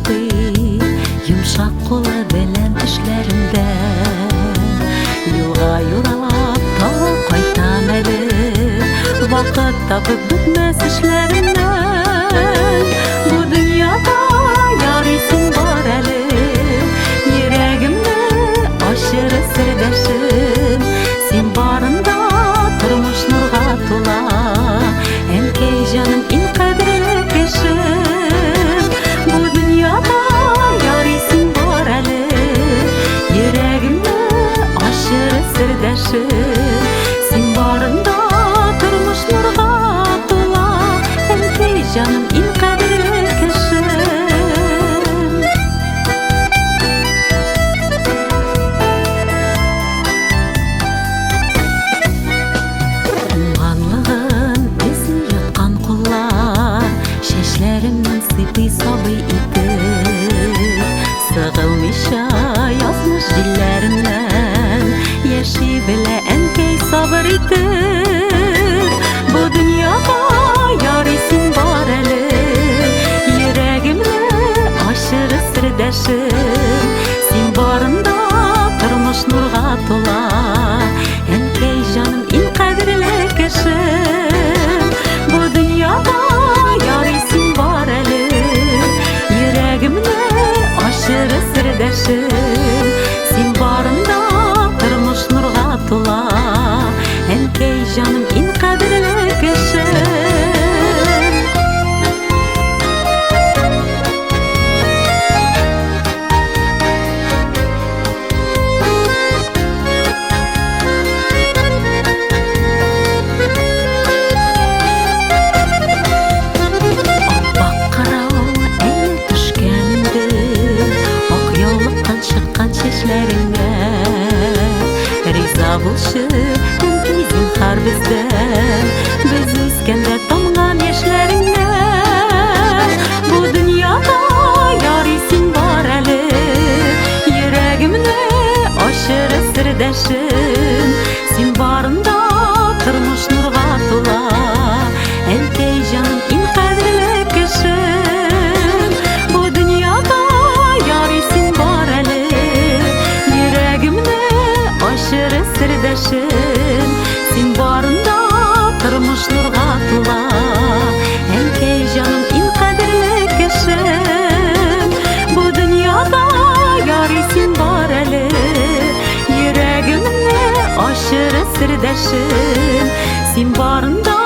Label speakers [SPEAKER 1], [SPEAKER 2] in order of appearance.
[SPEAKER 1] сыйпый, йомшак кулы белән төшләремдә. Юлга юралап тагы кайтам әле, вакыт табып бетмәс эшләремнән. Бу дөньяда ярыйсың бар әле, йөрәгемне ачыр сердәшем. Син барында тормыш нурга тула, әнкәй җаным иң кадерле кешем. Бу дөньяда ярыйсың бар әле, йөрәгемне ачыр сердәшем. Син барында тормыш нурга тула, әнкәй җаным иң кадерле кешем. Уңганлыгын эзли яткан куллар, чәчләремнән сыйпый сабый итеп. Сыгылмыйча язмыш җилләреннән, яши белә әнкәй сабыр итеп. Бу дөньяда ярый син бар әле, йөрәгемне ачыр сердәшем. Син барында тормыш нурга тула, әнкәй җаным иң кадерле кешем. Бу дөньяда ярый син бар әле, йөрәгемне ачыр сердәшем. Син барында тормыш нурга тула, әнкәй җаным иң кадерле кешем. Аппак кырау әйе төшкән инде, ак яулыктан чыккан чәчләреңә. Риза булчы, әнкәй, зинһар бездән, без үскәндә тамган яшьләреңнән. Бу дөньяда ярый син бар әле, йөрәгемне ачыр сердәшем. Син барында тормыш нурга тула, әнкәй җаным иң кадерле кешем. Бу дөньяда ярый син бар әле, йөрәгемне ачыр сердәшем. Син барында тормыш нурга тула, әнкәй җаным иң кадерле кешем. Бу дөньяда ярый син бар әле, йөрәгемне ачыр сердәшем. Син барында